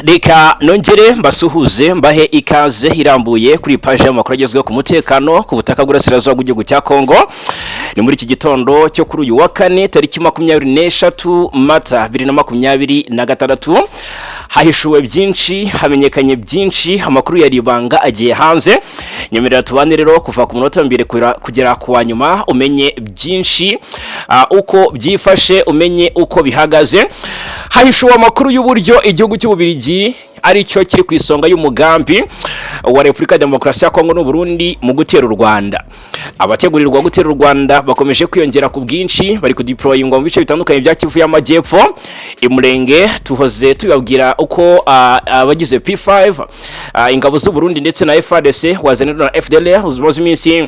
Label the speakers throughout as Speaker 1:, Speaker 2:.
Speaker 1: Reka nongere mbasuhuze, mbahe ikaze irambuye kuri paji y'amakuru agezweho ku mutekano ku butaka bw'Urasirazuba bw'igihugu cya Kongo. Ni muri iki gitondo cyo kuri uyu wa kane, tariki 23 Mata 2026. Hahishuwe byinshi, hamenyekanye byinshi, amakuru yari ibanga agiye hanze. Nyemerera tubane rero kuva ku munota wa mbere kugera ku wa nyuma, umenye byinshi, uko byifashe, umenye uko bihagaze. Hahishuwe amakuru y'uburyo igihugu cy'Ububirigi aricyo kiri ku isonga y'umugambi wa Repubulika ya Demokarasi ya Kongo n'Uburundi mu gutera u Rwanda. Abategurirwa gutera u Rwanda bakomeje kwiyongera ku bwinshi, bari kudeployingwa mu bice bitandukanye bya Kivu y'Amajyepfo. Imurenge tuhoze tubabwira uko abagize P5, ingabo z'u Burundi ndetse na FARDC, Wazalendo na FDLR zimaze iminsi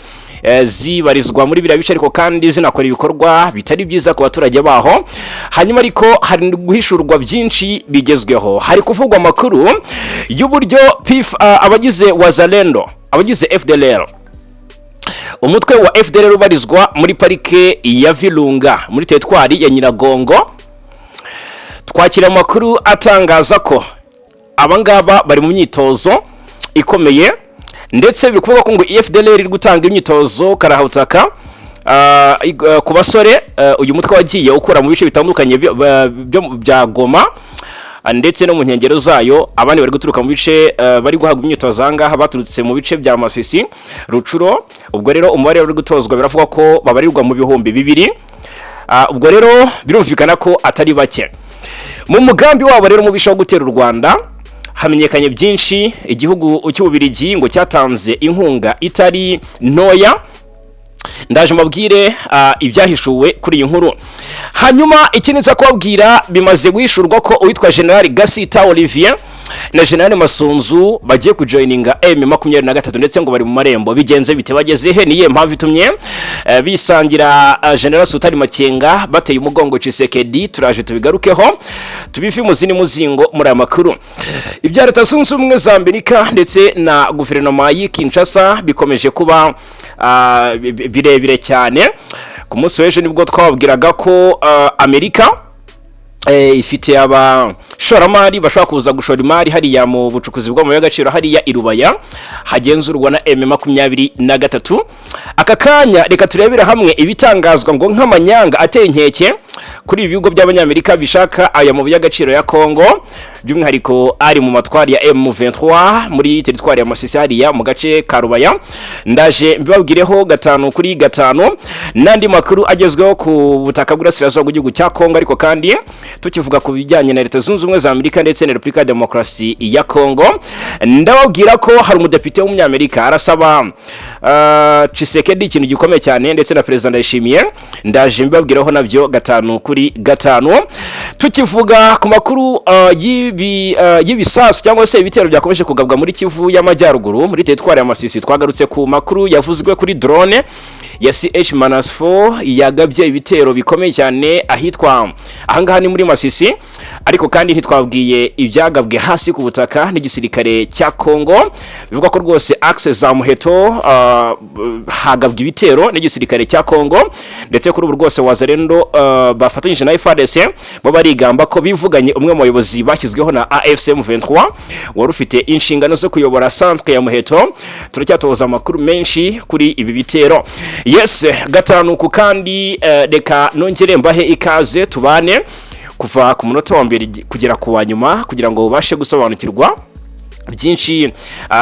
Speaker 1: zibarizwa muri biriya bice, ariko kandi zinakora ibikorwa bitari byiza ku baturage baho. Hanyuma ariko hari guhishurwa byinshi bigezweho. Hari kuvugwa amakuru y'uburyo abagize Wazalendo, abagize FDLR, umutwe wa FDLR ubarizwa muri parike ya Virunga muri teritwari ya Nyiragongo. Twakira amakuru atangaza ko abangaba bari mu myitozo ikomeye, ndetse biri kuvuga ko ngo FDLR iri gutanga imyitozo karahutaka ku basore uyu mutwe wagiye ukora mu bice bitandukanye bya Goma ndetse no mu nkengero zayo. Abandi bari guturuka mu bice, bari guhabwa imyitozo aha ngaha baturutse mu bice bya Masisi, Rutshuru. Ubwo rero umubare uri gutozwa biravugwa ko babarirwa mu 2000. Ubwo rero birumvikana ko atari bake mu mugambi wabo rero mubisha wo gutera u Rwanda. Hamenyekanye byinshi. Igihugu cy'Ububirigi ngo cyatanze inkunga itari ntoya. Ndaje mbabwire ibyahishuwe kuri iyi nkuru. Hanyuma ikindi nza kubabwira, bimaze guhishurwa ko uwitwa General Gasita Olivier na General Masunzu bagiye kujoininga M23, ndetse ngo bari mu marembo. Bigenze bite? Bageze he? Niye mpamvu itumye bisangira General Sultani Makenga, bateye umugongo Tshisekedi? Turaje tubigarukeho, tubive mu muzingo muri aya makuru. Ibya Leta Zunze Ubumwe za Amerika ndetse na guverinoma y'i Kinshasa bikomeje kuba birebire cyane. Ku munsi w'ejo nibwo twababwiraga ko Amerika ifite abashoramari bashobora kuza gushora imari hariya mu bucukuzi bw'amabuye y'agaciro hariya i Rubaya hagenzurwa na M23. Aka kanya reka turebere hamwe ibitangazwa ngo nk'amanyanga ateye inkeke kuri ibi bigo by'Abanyamerika bishaka aya mabuye y'agaciro ya Congo, by'umwihariko ari mu matwari ya M23 muri teritwari ya Masisi hariya mu gace ka Rubaya. Ndaje mbibabwireho gatanu kuri gatanu n'andi makuru agezweho ku butaka bw'Urasirazuba bw'igihugu cya Congo. Ariko kandi tukivuga ku bijyanye na Leta Zunze Ubumwe za Amerika ndetse na Repubulika ya Demokarasi ya Congo, ndababwira ko hari umudepite w'Umunyamerika arasaba Tshisekedi ikintu gikomeye cyane ndetse na Perezida Ndayishimiye. Ndaje mbibabwiraho nabyo gatanu kuri gatanu. Tukivuga ku makuru y'ibisasu cyangwa se ibitero byakomeje kugabwa muri Kivu y'Amajyaruguru muri teritwari ya Masisi, twagarutse ku makuru yavuzwe kuri drone ya CH-4 yagabye ibitero bikomeye cyane ahitwa ahangaha ni muri Masisi, ariko kandi ntitwabwiye ibyagabwe hasi ku butaka n'igisirikare cya Congo. Bivugwa ko rwose axe za Muheto hagabwe ibitero n'igisirikare cya Congo, ndetse kuri ubu rwose Wazalendo bafatanyije na FARDC bo barigamba ko bivuganye umwe mu bayobozi bashyizweho na AFC M23 wari ufite inshingano zo kuyobora centre ya Muheto. Turacyatoza amakuru menshi kuri ibi bitero. Yes, gatanu ku kandi. Reka nongere mbahe ikaze, tubane kuva ku munota wa mbere kugera ku wa nyuma kugira ngo ubashe gusobanukirwa byinshi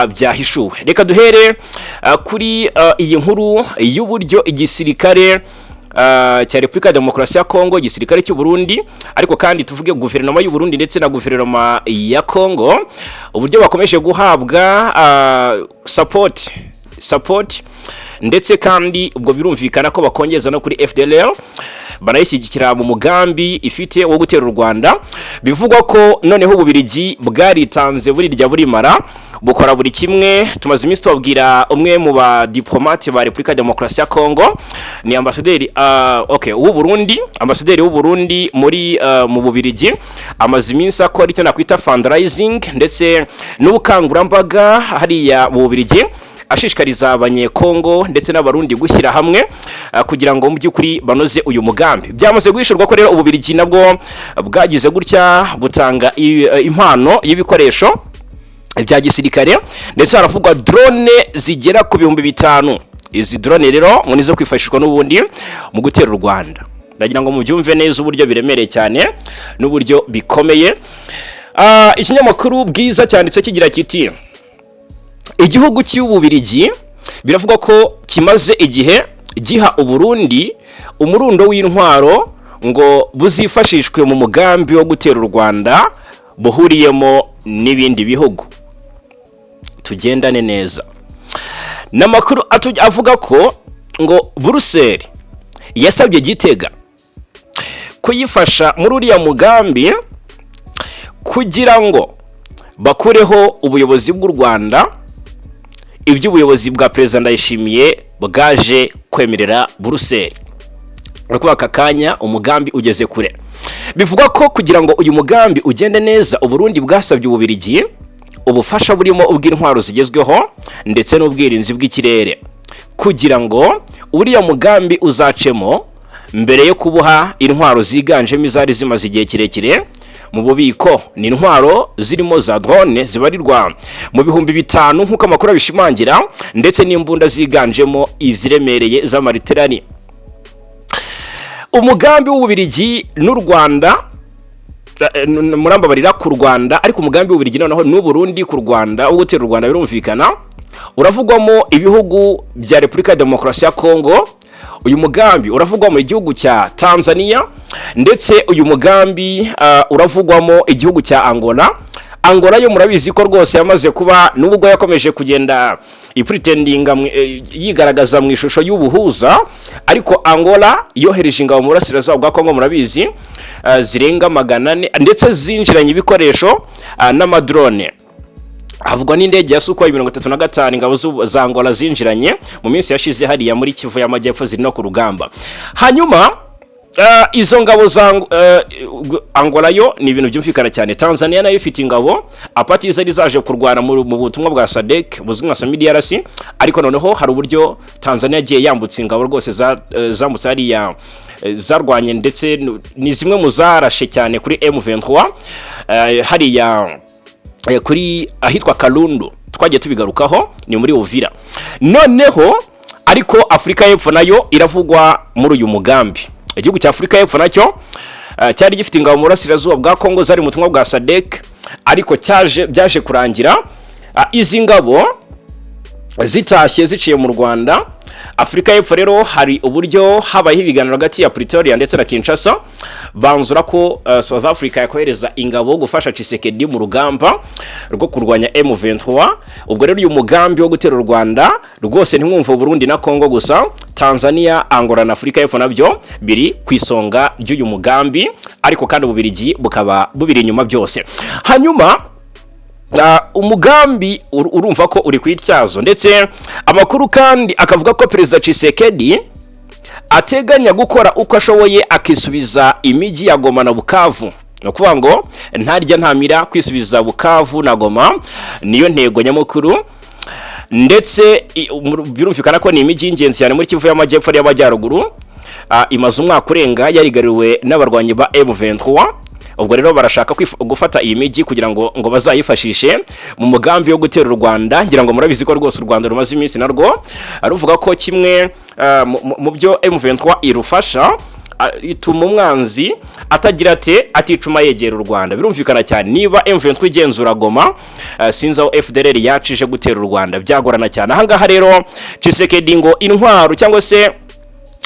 Speaker 1: byahishuwe. Reka duhere kuri iyi nkuru y'uburyo igisirikare cya Repubulika ya Demokarasi ya Kongo, igisirikare cy'u Burundi, ariko kandi tuvuge guverinoma y'u Burundi ndetse na guverinoma ya Kongo, uburyo bakomeje guhabwa support, ndetse kandi ubwo birumvikana ko bakongeza no kuri FDLR, banayishyigikira mu mugambi ifite wo gutera u Rwanda. Bivugwa ko noneho Ububirigi bwaritanze, burirya burimara, bukora buri kimwe. Tumaze iminsi tubabwira umwe mu badiplomate ba Repubulika ya Demokarasi ya Kongo, ni ambasaderi, okay, w'u Burundi, ambasaderi w'u Burundi muri mu Bubirigi, amaze iminsi akora icyo nakwita fundraising ndetse n'ubukangurambaga hariya mu Bubirigi. ashishikariza Abanyekongo ndetse n'Abarundi gushyira hamwe kugira ngo mu by'ukuri banoze uyu mugambi. Byamaze guhishurwa ko rero Ububirigi nabwo bwagize gutya butanga impano y'ibikoresho bya gisirikare, ndetse haravugwa drone zigera ku 5000. Izi drone rero ngo nizo kwifashishwa n'ubundi mu gutera u Rwanda. Ndagira ngo mubyumve neza uburyo biremereye cyane n'uburyo bikomeye. Ikinyamakuru Bwiza cyanditse kigira kiti: "Igihugu cy'Ububirigi biravugwa ko kimaze igihe giha Uburundi umurundo w'intwaro ngo buzifashishwe mu mugambi wo gutera u Rwanda buhuriyemo n'ibindi bihugu." Tugendane neza. Ni amakuru avuga ko ngo Buruseli yasabye Gitega kuyifasha muri uriya mugambi kugira ngo bakureho ubuyobozi bw'u Rwanda, iby'ubuyobozi bwa Perezida Ndayishimiye bwaje kwemerera Buruseli. Kuba aka kanya umugambi ugeze kure. Bivugwa ko kugira ngo uyu mugambi ugende neza, Uburundi bwasabye Ububirigi ubufasha burimo ubw'intwaro zigezweho ndetse n'ubwirinzi bw'ikirere kugira ngo uriya mugambi uzacemo, mbere yo kubuha intwaro ziganjemo izari zimaze igihe kirekire mu bubiko. Ni intwaro zirimo za drone zibarirwa mu 5000 nk'uko amakuru abishimangira, ndetse n'imbunda ziganjemo iziremereye z'amariterani. Umugambi w'Ububirigi n'u Rwanda, murambabarira, ku Rwanda, ariko umugambi w'Ububirigi noneho n'Uburundi ku Rwanda wo gutera u Rwanda, birumvikana uravugwamo ibihugu bya Repubulika ya Demokarasi ya Kongo, uyu mugambi uravugwamo igihugu cya Tanzania, ndetse uyu mugambi uravugwamo igihugu cya Angola. Angola yo murabizi ko rwose yamaze kuba, nubwo yakomeje kugenda ipretendinga yigaragaza mu ishusho y'ubuhuza, ariko Angola yohereje ingabo mu burasirazuba bwa Kongo, murabizi, zirenga 400, ndetse zinjiranye ibikoresho n'amadrone. Havugwa n'indege ya Sukhoi 35 ingabo za Angola zinjiranye mu minsi yashize hariya muri Kivu y'Amajyepfo, ziri no ku rugamba. Hanyuma izo ngabo za Angola yo ni ibintu byumvikana cyane. Tanzania nayo ifite ingabo apati zari zaje kurwana mu butumwa bwa SADC buzwi nka SAMIDRC, ariko noneho hari uburyo Tanzania yagiye yambutse ingabo rwose zambutse hariya, zarwanye, ndetse ni zimwe mu zarashe cyane kuri M23 hariya kuri ahitwa Kalundu, twagiye tubigarukaho, ni muri Uvira. Noneho ariko Afurika y'Epfo nayo iravugwa muri uyu mugambi. Igihugu cya Afurika y'Epfo nacyo cyari gifite ingabo mu burasirazuba bwa Kongo zari mu butumwa bwa SADC, ariko cyaje byaje kurangira izi ngabo zitashye ziciye mu Rwanda. Afurika y'Epfo rero hari uburyo habayeho ibiganiro hagati ya Pretoria ndetse na Kinshasa, banzura ko South Africa yakohereza ingabo gufasha Tshisekedi mu rugamba rwo kurwanya M23. Ubwo rero uyu mugambi wo gutera u Rwanda rwose ntimwumve Burundi na Kongo gusa, Tanzania, Angola na Afurika y'Epfo nabyo biri ku isonga ry'uyu mugambi, ariko kandi Ububirigi bukaba bubiri inyuma byose. Hanyuma umugambi urumva ko uri ku ityazo, ndetse amakuru kandi akavuga ko Perezida Tshisekedi ateganya gukora uko ashoboye akisubiza imijyi ya Goma na Bukavu. Ni ukuvuga ngo ntarya ntamira, kwisubiza Bukavu na Goma niyo ntego nyamukuru, ndetse birumvikana ko ni imijyi y'ingenzi cyane muri Kivu y'Amajyepfo n'iy'Amajyaruguru. Imaze umwaka urenga yarigariwe n'abarwanyi ba M23. Ubwo rero barashaka gufata iyi mijyi kugira ngo bazayifashishe mu mugambi wo gutera u Rwanda. Ngira ngo murabizi ko rwose u Rwanda rumaze iminsi narwo ruvuga ko kimwe mu byo M23 irufasha, ituma umwanzi atagira ate, aticuma yegera u Rwanda. Birumvikana cyane, niba M23 igenzura Goma, sinzi aho FDLR yacije gutera u Rwanda, byagorana cyane. Ahangaha rero Tshisekedi ngo intwaro cyangwa se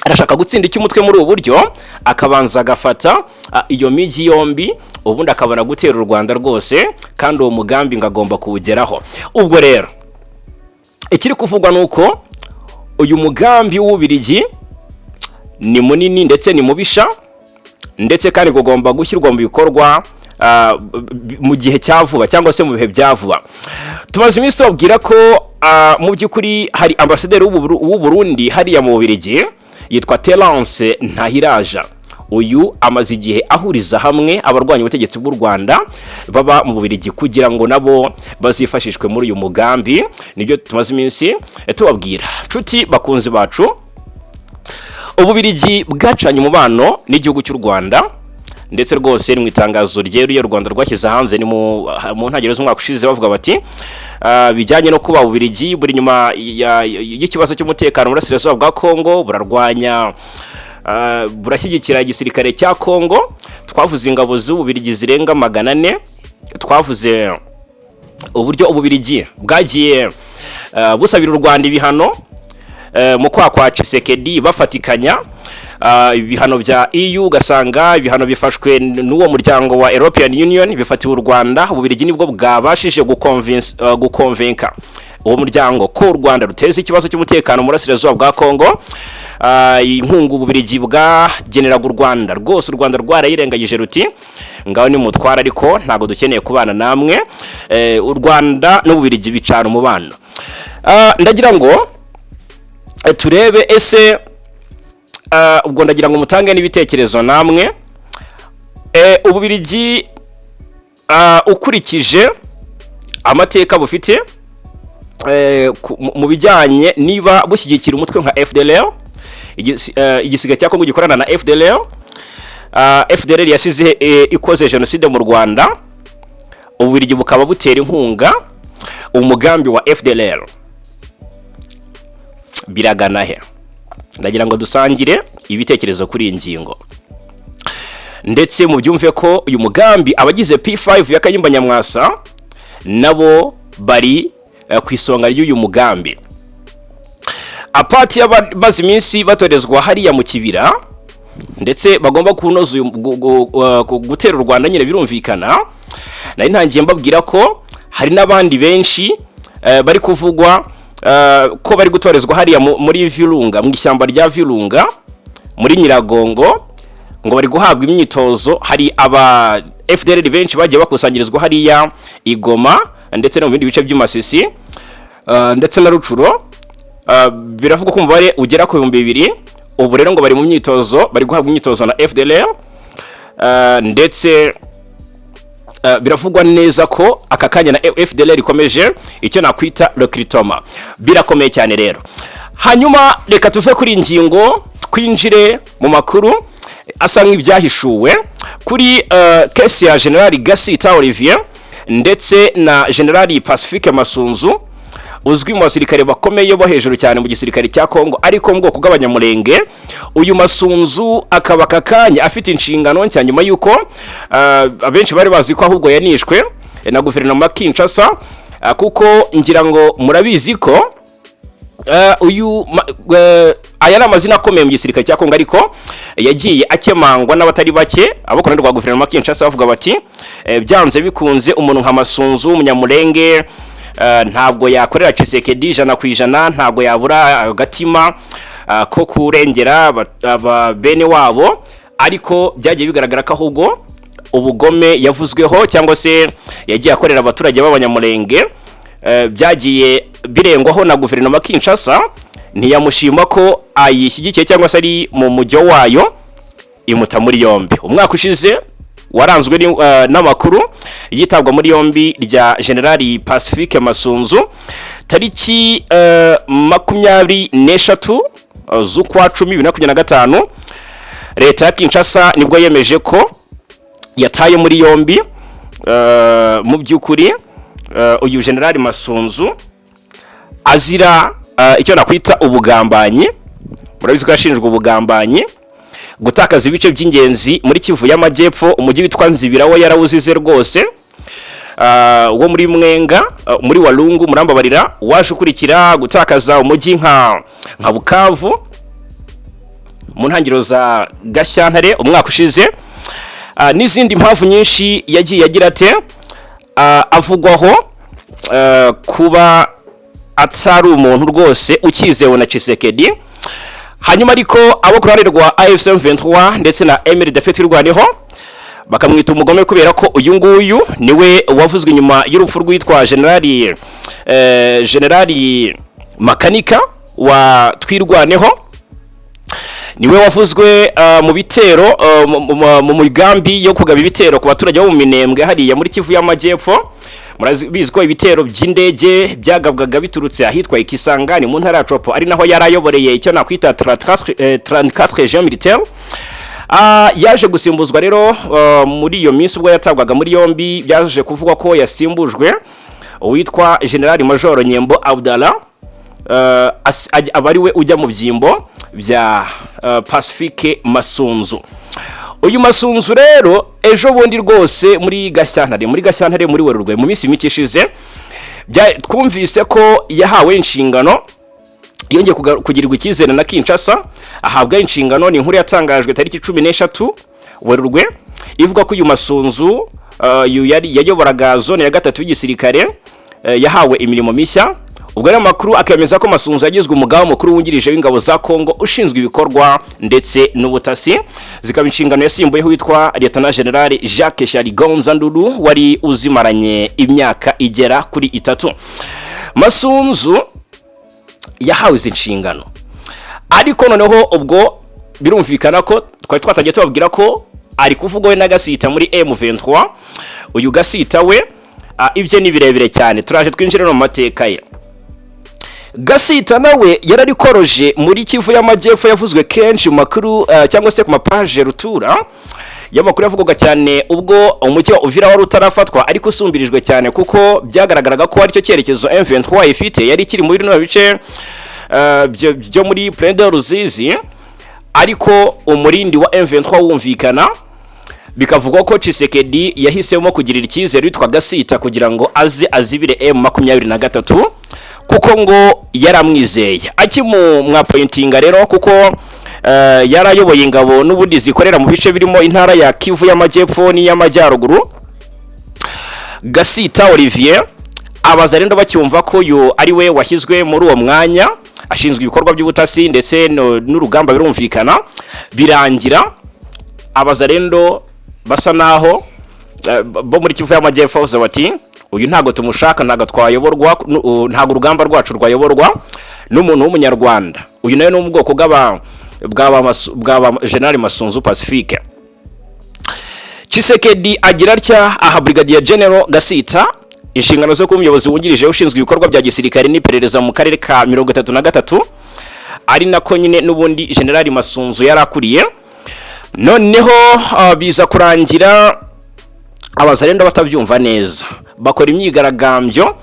Speaker 1: arashaka gutsinda icy'umutwe muri ubu buryo, akabanza agafata iyo mijyi yombi, ubundi akabona gutera u Rwanda rwose, kandi uwo mugambi ngo agomba kuwugeraho. Ubwo rero ikiri kuvugwa ni uko uyu mugambi w'Ububirigi ni munini ndetse ni mubisha, ndetse kandi ugomba gushyirwa mu bikorwa mu gihe cya vuba cyangwa se mu bihe bya vuba. Tumaze iminsi tubabwira ko mu by'ukuri hari ambasaderi w'u Burundi hariya mu Bubiligi yitwa Terence Ntahiraja. Uyu amaze igihe ahuriza hamwe abarwanya ubutegetsi bw'u Rwanda baba mu Bubiligi kugira ngo nabo bazifashishwe muri uyu mugambi. Nibyo tumaze iminsi tubabwira, nshuti bakunzi bacu. Ububirigi bwacanye umubano n'igihugu cy'u Rwanda, ndetse rwose ni mu itangazo ryeruye u Rwanda rwashyize hanze, ni mu ntangiriro z'umwaka ushize, bavuga bati bijyanye no kuba Ububirigi buri nyuma y'ikibazo cy'umutekano mu burasirazuba bwa Kongo, burarwanya, burashyigikira igisirikare cya Kongo. Twavuze ingabo z'Ububirigi zirenga 400, twavuze uburyo Ububirigi bwagiye busabira u Rwanda ibihano mu kwa Tshisekedi, bafatikanya ibihano bya EU, ugasanga ibihano bifashwe n'uwo muryango wa European Union bifatiwe u Rwanda, Ububirigi nibwo bwabashije gukonvenka uwo muryango ko u Rwanda ruteza ikibazo cy'umutekano mu burasirazuba bwa Kongo. Inkunga Ububirigi bwageneraga u Rwanda, rwose u Rwanda rwarayirengagije, ruti ngaho ni mutwara, ariko ntabwo dukeneye kubana namwe. U Rwanda n'Ububirigi bicana umubano. Ndagira ngo turebe ese, ubwo ndagira ngo mutange n'ibitekerezo namwe. Ububirigi, ukurikije amateka bufite mu bijyanye niba bushyigikira umutwe nka FDLR, igisiga cya Kongo gikorana na FDLR, FDLR yasize ikoze jenoside mu Rwanda, Ububirigi bukaba butera inkunga umugambi wa FDLR, biragana he? Ndagira ngo dusangire ibitekerezo kuri iyi ngingo, ndetse mubyumve ko uyu mugambi abagize P5 ya Kayumba Nyamwasa nabo bari ku isonga ry'uyu mugambi. Apart y'abamaze iminsi batorezwa hariya mu kibira, ndetse bagomba kunoza gutera u Rwanda nyine, birumvikana. Nari ntangiye mbabwira ko hari n'abandi benshi bari kuvugwa ko bari gutorezwa hariya muri Virunga, mu ishyamba rya Virunga muri Nyiragongo, ngo bari guhabwa imyitozo. Hari aba FDLR benshi bagiye bakusanyirizwa hariya i Goma ndetse no mu bindi bice by'Umasisi ndetse na Rucuro. Biravugwa ko umubare ugera ku 2000. Ubu rero ngo bari mu myitozo, bari guhabwa imyitozo na FDLR, ndetse biravugwa neza ko aka kanya na FDLR ikomeje icyo nakwita recrutement. Birakomeye cyane rero. Hanyuma reka tuve kuri iyi ngingo, twinjire mu makuru asa nk'ibyahishuwe kuri case ya General Gasita Olivier ndetse na General Pacifique Masunzu, uzwi mu basirikare bakomeye bo hejuru cyane mu gisirikare cya Kongo, ariko mu bwoko bw'Abanyamulenge. Uyu Masunzu akaba aka kanya afite inshingano nshya, nyuma y'uko abenshi bari bazi ko ahubwo yanishwe na guverinoma ya Kinshasa, kuko ngira ngo murabizi ko uyu aya ni amazina akomeye mu gisirikare cya Kongo, ariko yagiye akemangwa n'abatari bake abo ku ruhande rwa guverinoma ya Kinshasa, bavuga bati byanze bikunze umuntu nka Masunzu w'Umunyamulenge ntabwo yakorera Tshisekedi 100%, ntabwo yabura agatima ko kurengera aba bene wabo. Ariko byagiye bigaragara ko ahubwo ubugome yavuzweho cyangwa se yagiye akorera abaturage b'Abanyamulenge byagiye birengwaho na guverinoma ya Kinshasa, ntiyamushima ko ayishyigikiye cyangwa se ari mu mujyo wayo, imuta muri yombi. Umwaka ushize waranzwe n'amakuru yitabwa muri yombi rya Generali Pacifique Masunzu. Tariki 23 z'ukwa cumi 2025, leta ya Kinshasa nibwo yemeje ko yataye muri yombi mu by'ukuri uyu Generali Masunzu, azira icyo nakwita ubugambanyi. Murabizi ko yashinjwe ubugambanyi, gutakaza ibice by'ingenzi muri Kivu y'Amajyepfo. Umujyi witwa Nzibira wo yarawuzize rwose, wo muri Mwenga, muri Walungu, murambabarira, waje ukurikira gutakaza umujyi nka Bukavu mu ntangiriro za Gashyantare umwaka ushize, n'izindi mpamvu nyinshi yagiye agira ate avugwaho kuba atari umuntu rwose ukizewe na Tshisekedi. Hanyuma ariko abo ku ruhande rwa AFC M23 ndetse na MRDP Twirwaneho bakamwita umugome, kubera ko uyu nguyu niwe wavuzwe inyuma y'urupfu rwitwa Generali Makanika wa Twirwaneho. Niwe wavuzwe mu bitero, mu migambi yo kugaba ibitero ku baturage bo mu Minembwe hariya muri Kivu y'Amajyepfo. Murabizi ko ibitero by'indege byagabwaga biturutse ahitwa Ikisangani mu ntara ya Tshopo, ari naho yari ayoboreye icyo nakwita 34 région militaire. Yaje gusimbuzwa rero muri iyo minsi ubwo yatabwaga muri yombi. Byaje kuvugwa ko yasimbujwe uwitwa General Major Nyembo Abdallah, aba ari we ujya mu byimbo bya Pacifique Masunzu. Uyu Masunzu rero, ejo bundi rwose muri Gashyantare, muri Werurwe, mu minsi mike ishize, twumvise ko yahawe inshingano, yongeye kugirirwa icyizere na Kinshasa, ahabwa inshingano. Ni inkuru yatangajwe tariki 13 Werurwe, ivuga ko uyu Masunzu, uyu yari yayoboraga zone ya gatatu y'igisirikare, yahawe imirimo mishya. Ubwo rero amakuru akemeza ko Masunzu yagizwe umugaba mukuru wungirije w'ingabo za Kongo ushinzwe ibikorwa ndetse n'ubutasi, zikaba inshingano yasimbuyeho witwa Lieutenant General Jacques Chaligonza Ndulu wari uzimaranye imyaka igera kuri 3. Masunzu yahawe izi nshingano, ariko noneho ubwo birumvikana ko twari twatangiye tubabwira ko ari kuvugwa we na Gasita muri M23. Uyu Gasita we, ibye ni birebire cyane, turaje twinjire no mu mateka ye. Gasita nawe yararikoroje muri Kivu y'Amajyepfo, yavuzwe kenshi mu makuru, cyangwa se ku mapaje rutura y'amakuru. Yavugwaga cyane ubwo umujyi wa Uvira wari utarafatwa, ariko usumbirijwe cyane, kuko byagaragaraga ko aricyo cyerekezo M23 ifite, yari ikiri muri bino bice byo muri Plaine de Ruzizi. Ariko umurindi wa M23 wumvikana, bikavugwa ko Tshisekedi yahisemo kugirira icyizere witwa Gasita kugira ngo aze azibire M23, kuko ngo yaramwizeye akimumwapointinga rero, kuko yarayoboye ingabo n'ubundi zikorera mu bice birimo intara ya Kivu y'Amajyepfo n'iy'Amajyaruguru. Gasita Olivier, abazarendo bacyumva ko uyu ari we washyizwe muri uwo mwanya ashinzwe ibikorwa by'ubutasi ndetse n'urugamba, birumvikana birangira abazarendo basa naho bo muri Kivu y'Amajyepfo bavuze bati: "Uyu ntabwo tumushaka, ntabwo twayoborwa, ntabwo urugamba rwacu rwayoborwa n'umuntu w'umunyarwanda." Uyu nawe ni mu bwoko bw'aba General Masunzu Pacifique. Tshisekedi agira atya aha Brigadier General Gasita inshingano zo kuba umuyobozi wungirije ushinzwe ibikorwa bya gisirikare n'iperereza mu karere ka 33, ari nako nyine n'ubundi General Masunzu yari akuriye. Noneho biza kurangira abazarendo batabyumva neza, bakora imyigaragambyo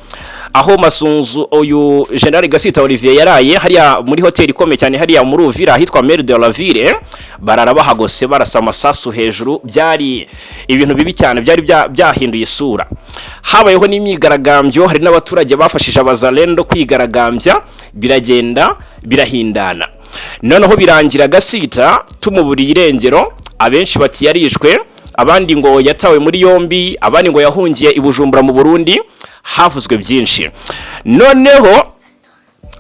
Speaker 1: aho Masunzu, uyu General Gasita Olivier, yaraye hariya muri hoteli ikomeye cyane hariya muri Uvira ahitwa Mer de la Ville. Barara bahagose, barasa amasasu hejuru, byari ibintu bibi cyane, byari byahinduye isura. Habayeho n'imyigaragambyo, hari n'abaturage bafashije abazalendo kwigaragambya, biragenda birahindana. Noneho birangira Gasita tumuburiye irengero, abenshi bati yarishwe, abandi ngo yatawe muri yombi, abandi ngo yahungiye i Bujumbura mu Burundi. Havuzwe byinshi. Noneho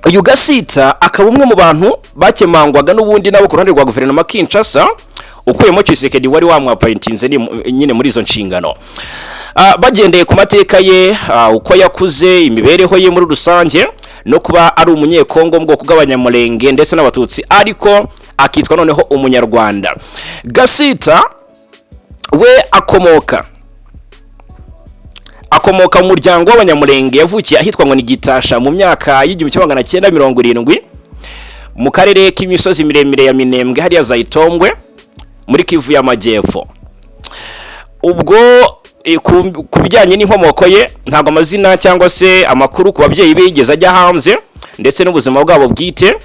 Speaker 1: uyu Gasita akaba umwe mu bantu bakemangwaga n'ubundi nabo ku ruhande rwa guverinoma Kinshasa, ukuyemo Tshisekedi wari wamwapointinze nyine muri izo nshingano. Bagendeye ku mateka ye, uko yakuze, imibereho ye muri rusange, no kuba ari umunyekongo mu bwoko bw'abanyamulenge ndetse n'abatutsi, ariko akitwa noneho umunyarwanda. Gasita we akomoka mu muryango w'abanyamulenge, yavukiye ahitwa ngo ni Gitasha mu myaka y'1970 mu karere k'imisozi miremire ya Minembwe, hariya za Itombwe muri Kivu y'Amajyepfo. Ubwo ku bijyanye n'inkomoko ye, ntabwo amazina cyangwa se amakuru ku babyeyi be yigeze ajya hanze, ndetse n'ubuzima bwabo bwite.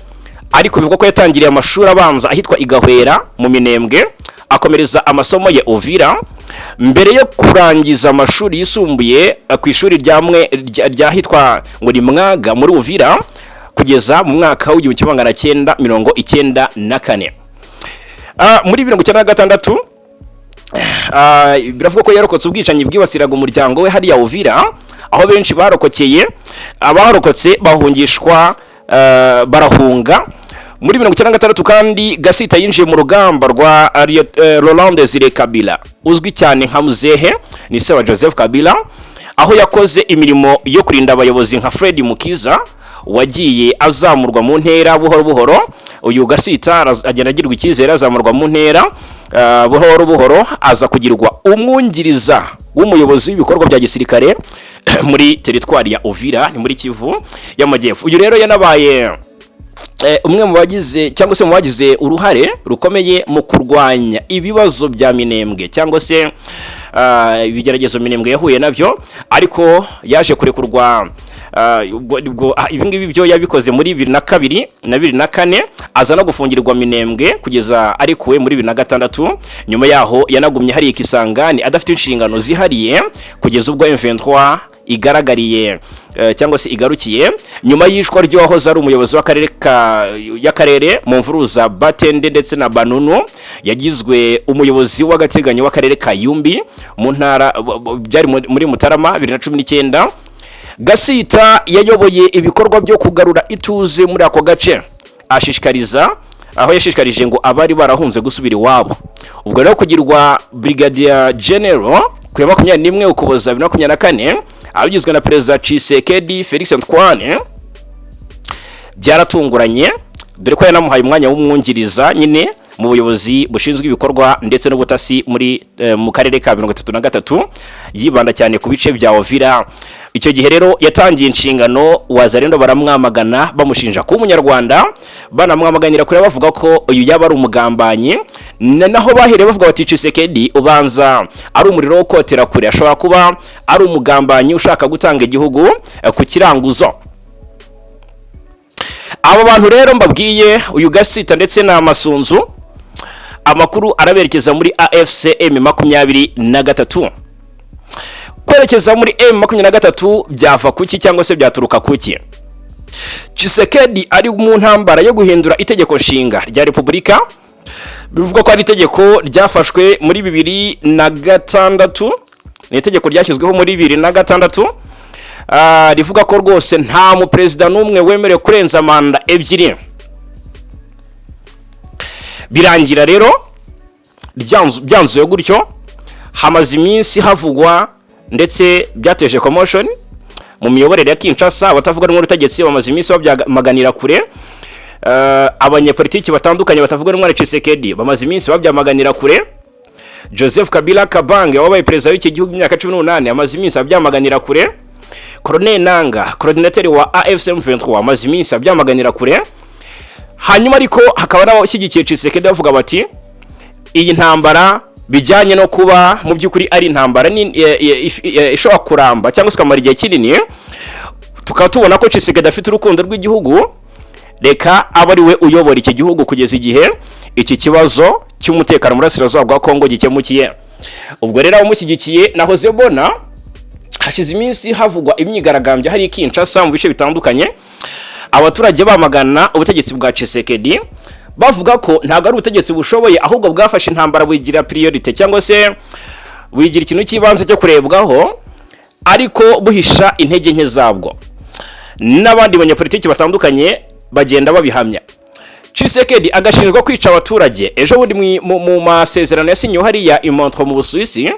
Speaker 1: Ariko bivugwa ko yatangiriye amashuri abanza ahitwa Igahwera mu Minembwe, akomereza amasomo ye Uvira, mbere yo kurangiza amashuri yisumbuye ku ishuri ryahitwa ngo ni Mwaga muri Uvira, kugeza mu mwaka w'1994. Muri 96, biravugwa ko yarokotse ubwicanyi bwibasiraga umuryango we hariya Uvira, aho benshi barokokeye, abarokotse bahungishwa, barahunga. Muri 96 kandi Gasita yinjiye mu rugamba rwa Laurent Desire Kabila, uzwi cyane nka Muzehe, ni se wa Joseph Kabila, aho yakoze imirimo yo kurinda abayobozi nka Fred Mukiza wagiye azamurwa mu ntera buhoro buhoro. Uyu Gasita agenda agirwa icyizere, azamurwa mu ntera buhoro buhoro, aza kugirwa umwungiriza w'umuyobozi w'ibikorwa bya gisirikare muri teritwari ya Uvira, ni muri Kivu y'Amajyepfo. Uyu rero yanabaye umwe mu bagize cyangwa se mu bagize uruhare rukomeye mu kurwanya ibibazo bya Minembwe cyangwa se ibigeragezo Minembwe yahuye nabyo, ariko yaje kurekurwa. Ubwo ibi ngibi byo yabikoze muri 2002 na 2004, aza no gufungirwa Minembwe kugeza arekuwe muri 2006. Nyuma yaho yanagumye hariya Kisangani adafite inshingano zihariye kugeza ubwo M23 igaragariye cyangwa se igarukiye nyuma y'ishwa ry'uwahoze ari umuyobozi w'akarere ka y'akarere mu mvururu za Batende ndetse na Banunu. Yagizwe umuyobozi w'agateganyo w'akarere ka Yumbi mu ntara, byari muri Mutarama 2019. Gasita yayoboye ibikorwa byo kugarura ituze muri ako gace, ashishikariza aho yashishikarije ngo abari barahunze gusubira iwabo. Ubwo rero kugirwa Brigadier General ku ya 21 Ukuboza 2024, abigizwe na Perezida Tshisekedi Felix Antoine, byaratunguranye, dore ko yanamuhaye umwanya w'umwungiriza nyine mu buyobozi bushinzwe ibikorwa ndetse n'ubutasi muri mu karere ka 33, yibanda cyane ku bice bya Uvira. Icyo gihe rero yatangiye inshingano, Wazalendo baramwamagana, bamushinja kuba Umunyarwanda, banamwamaganira kure bavuga ko uyu yaba ari umugambanyi. Naho bahereye bavuga bati: "Tshisekedi ubanza ari umuriro wo kotera kure, ashobora kuba ari umugambanyi ushaka gutanga igihugu ku kiranguzo." Abo bantu rero mbabwiye, uyu Gasita ndetse na Masunzu, amakuru araberekeza muri AFC M23. Kwerekeza muri M23 byava kuki cyangwa se byaturuka kuki? Tshisekedi ari mu ntambara yo guhindura itegeko nshinga rya Repubulika. Bivugwa ko ari itegeko ryafashwe muri 2006, ni itegeko ryashyizweho muri 2006, rivuga ko rwose nta muperezida n'umwe wemerewe kurenza manda ebyiri. Birangira rero byanzuye gutyo. Hamaze iminsi havugwa ndetse byateje commotion mu miyoborere ya Kinshasa. Abatavuga rumwe n'ubutegetsi bamaze iminsi babyamaganira kure. Abanyepolitiki batandukanye batavuga rumwe na Tshisekedi bamaze iminsi babyamaganira kure. Joseph Kabila Kabange wabaye perezida w'iki gihugu imyaka 18 amaze iminsi abyamaganira kure. Corneille Nanga, coordinateur wa AFC M23, amaze iminsi abyamaganira kure. Hanyuma ariko hakaba n'abashyigikiye Tshisekedi bavuga bati: "Iyi ntambara bijyanye no kuba mu by'ukuri ari intambara ishobora kuramba cyangwa se ikamara igihe kinini, tukaba tubona ko Tshisekedi afite urukundo rw'igihugu, reka abe ari we uyobora iki gihugu kugeza igihe iki kibazo cy'umutekano mu burasirazuba bwa Kongo gikemukiye." Ubwo rero abamushyigikiye, nahoze mbona hashize iminsi havugwa imyigaragambyo hari i Kinshasa mu bice bitandukanye, abaturage bamagana ubutegetsi bwa Tshisekedi, bavuga ko ntabwo ari ubutegetsi bushoboye, ahubwo bwafashe intambara buyigira priorité cyangwa se buyigira ikintu cy'ibanze cyo kurebwaho, ariko buhisha intege nke zabwo. N'abandi banyapolitiki batandukanye bagenda babihamya. Tshisekedi agashinjwa kwica abaturage. Ejo bundi mu masezerano yasinyiwe hariya i Montreux mu Busuwisi,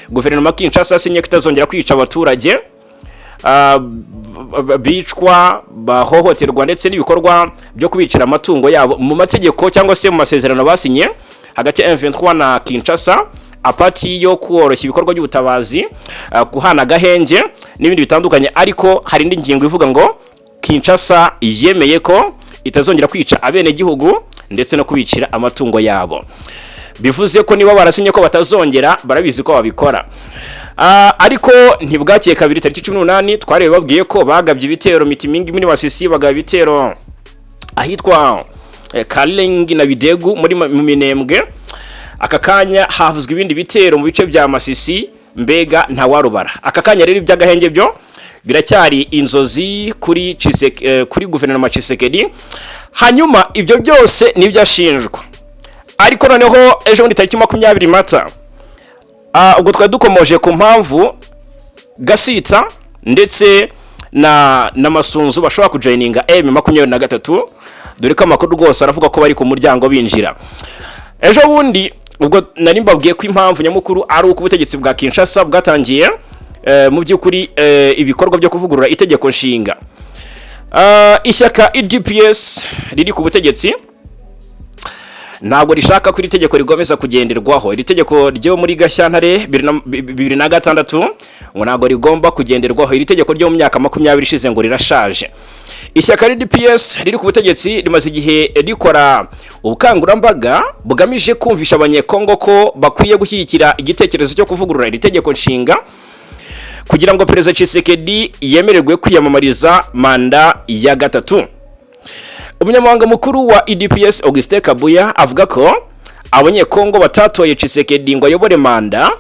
Speaker 1: guverinoma ya Kinshasa yasinye ko itazongera kwica abaturage bicwa, bahohoterwa, ndetse n'ibikorwa byo kubicira amatungo yabo. Mu mategeko cyangwa se mu masezerano basinye hagati ya M23 na Kinshasa, apart yo koroshya ibikorwa by'ubutabazi, guhana agahenge n'ibindi bitandukanye, ariko hari indi ngingo ivuga ngo Kinshasa yemeye ko itazongera kwica abenegihugu ndetse no kubicira amatungo yabo. Bivuze ko niba barasinye ko batazongera, barabizi ko babikora. Ariko ntibwakeye kabiri, tariki 18, twarebe babwiye ko bagabye ibitero Mitimingi muri Masisi, bagaba ibitero ahitwa Kalengi na Bidegu muri mu Minembwe. Aka kanya havuzwe ibindi bitero mu bice bya Masisi, mbega ntawarubara. Aka kanya rero iby'agahenge byo biracyari inzozi kuri guverinoma Tshisekedi. Hanyuma ibyo byose nibyo ashinjwa. Ariko noneho ejo bundi tariki 20 Mata, ubwo twari dukomoje ku mpamvu Gasita ndetse na Masunzu bashobora kujoininga M23, dore ko amakuru rwose aravuga ko bari ku muryango binjira. Ejo bundi ubwo nari mbabwiye ko impamvu nyamukuru ari uko ubutegetsi bwa Kinshasa bwatangiye mu by'ukuri ibikorwa byo kuvugurura itegeko nshinga. Ishyaka UDPS riri ku butegetsi. Ntabwo rishaka ko iri tegeko rigomeza kugenderwaho. Iri tegeko ryo muri Gashyantare 2006 ngo ntabwo rigomba kugenderwaho. Iri tegeko ryo mu myaka 20 ishize ngo rirashaje. Ishyaka UDPS riri ku butegetsi rimaze igihe rikora ubukangurambaga bugamije kumvisha Abanyekongo ko bakwiye gushyigikira igitekerezo cyo kuvugurura iri tegeko nshinga kugira ngo Perezida Tshisekedi yemererwe kwiyamamariza manda ya gatatu. Umunyamabanga mukuru wa UDPS, Augustin Kabuya, avuga ko Abanyekongo batatoye Tshisekedi ngo ayobore manda,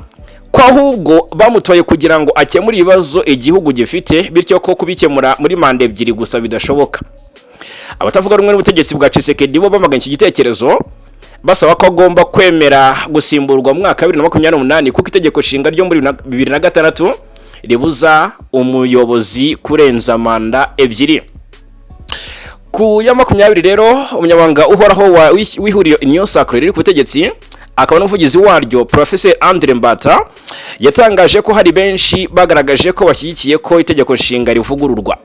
Speaker 1: ko ahubwo bamutoye kugira ngo akemure ibibazo igihugu gifite, bityo ko kubikemura muri manda ebyiri gusa bidashoboka. Abatavuga rumwe n'ubutegetsi bwa Tshisekedi bo bamaganye iki gitekerezo, basaba ko agomba kwemera gusimburwa mu mwaka wa 2028, kuko itegeko nshinga ryo muri 2006 ribuza umuyobozi kurenza manda ebyiri. Ku ya 20 rero, umunyamabanga uhoraho w'ihuriro Union Sacrée riri ku butegetsi akaba n'umuvugizi waryo, Professeur Andre Mbata, yatangaje ko hari benshi bagaragaje ko bashyigikiye ko itegeko nshinga rivugururwa.